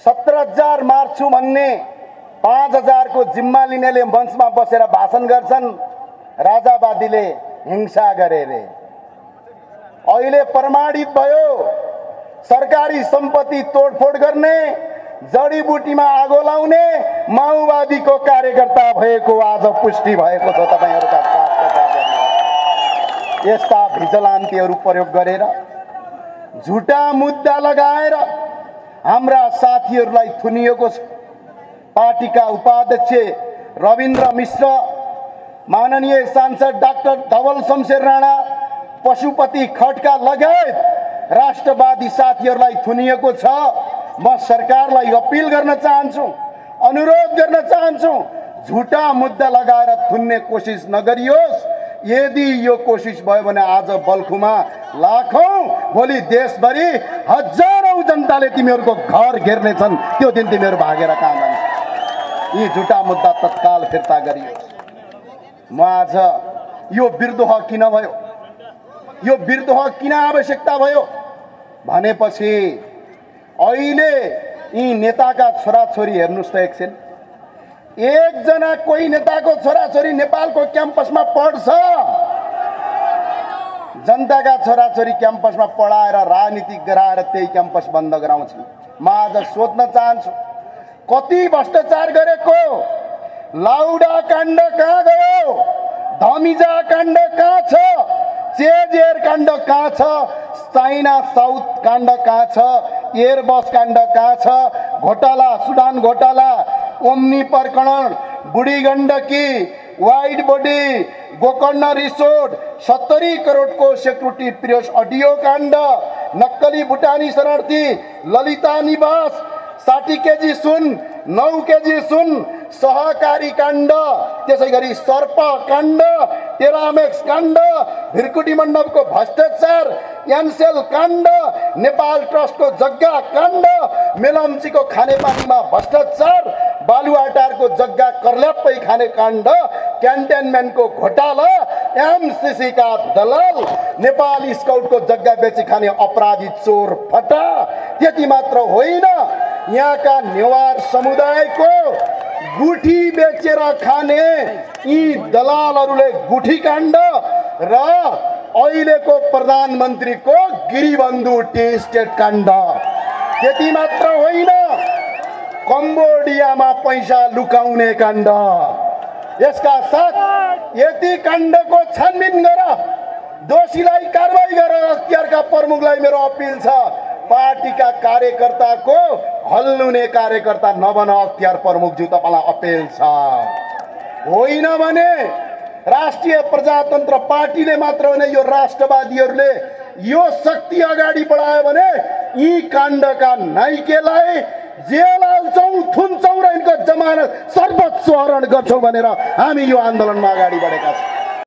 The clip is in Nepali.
17,000 मार्छु भन्ने 5,000 को जिम्मा लिनेले मञ्चमा बसेर भाषण गर्छन्। राजावादीले हिंसा गरे रे। अहिले प्रमाणित भयो सरकारी सम्पत्ति तोडफोड गर्ने, जडीबुटीमा आगो लाउने माओवादीको कार्यकर्ता भएको आज पुष्टि भएको छ। तपाईहरुका साथ यस्ता भिजिलान्तीहरू प्रयोग गरेर झुटा मुद्दा लगाएर हाम्रा साथीहरूलाई थुनिएको छ। पार्टीका उपाध्यक्ष रविन्द्र मिश्र, माननीय सांसद डाक्टर धवल शमशेर राणा, पशुपति खड्का लगायत राष्ट्रवादी साथीहरूलाई थुनिएको छ। म सरकारलाई अपील गर्न चाहन्छु, अनुरोध गर्न चाहन्छु, झुटा मुद्दा लगाएर थुन्ने कोसिस नगरियोस्। यदि यो कोसिस भयो भने आज बल्खुमा लाखौं, भोलि देशभरि हजारौं जनताले तिमीहरूको घर घेर्ने छन्। त्यो दिन तिमीहरू भागेर कहाँ जान्छौ? यी झुटा मुद्दा तत्काल फिर्ता गरियोस्। म आज यो विद्रोह किन भयो, यो विद्रोह किन आवश्यकता भयो भनेपछि अहिले यी नेताका छोराछोरी हेर्नुस् त एकछिन। एकजना कोही नेताको छोराछोरी नेपालको क्याम्पसमा पढ्छ। जनताका छोराछोरी क्याम्पसमा पढाएर राजनीति गराएर त्यही क्याम्पस बन्द गराउँछन्। म आज सोध्न चाहन्छु, कति भ्रष्टाचार गरेको? लाउडा काण्ड कहाँ गयो? धमिजा काण्ड कहाँ छ? चेजेर काण्ड कहाँ छ? चाइना साउथ काण्ड कहाँ छ? एयरबस काण्ड कहाँ छ? घोटाला, सुडान घोटाला, ओम्नी प्रकरण, Budhi Gandaki, wide body, Gokarna resort, 70 करोडको सेक्युरिटी प्रियस अडियो काण्ड, नक्कली भुटानी शरणार्थी, ललिता निवास, 60 केजी सुन, 9 केजी सुन, सहकारी काण्ड, त्यसैगरी सर्प काण्ड, टेरामेक्स काण्ड, भिरकुटी मण्डपको भ्रष्टाचार, एनसेल काण्ड, नेपाल ट्रस्टको जग्गा काण्ड, मेलम्चीको खानेपानीमा भ्रष्टाचार, बालुवाटारको जग्गा कर्ल्याप्पै खाने काण्ड, क्यान्टनमेन्टको घोटाला, एमसीसी का दलाल, नेपाल स्काउटको जग्गा बेची खाने अपराधी चोर फटा। त्यति मात्र होइन, यहाँका नेवार समुदायको गुठी बेचेर खाने यी दलालहरूले गुठी काण्ड र अहिलेको प्रधानमन्त्रीको गिरिबन्धु टी स्टेट काण्ड। त्यति मात्र होइन, कम्बोडियामा पैसा लुकाउने काण्ड। यसका साथ यति काण्डको छानबिन गर, दोषीलाई कारबाही गर। अख्तियारका प्रमुखलाई मेरो अपिल छ, पार्टीका कार्यकर्ताको हल्लुने कार्यकर्ता नबन। अख्तियार प्रमुखज्यू तपाईलाई अपिल छ। होइन भने राष्ट्रिय प्रजातन्त्र पार्टीले मात्र होइन, यो राष्ट्रवादीहरूले यो शक्ति अगाडि बढायो भने यी काण्डका नाइकेलाई जेल हाल्छौं, थुन्छौं र यिनको जमानत सर्वोच्च हरण गर्छौं भनेर हामी यो आन्दोलनमा अगाडि बढेका छौं।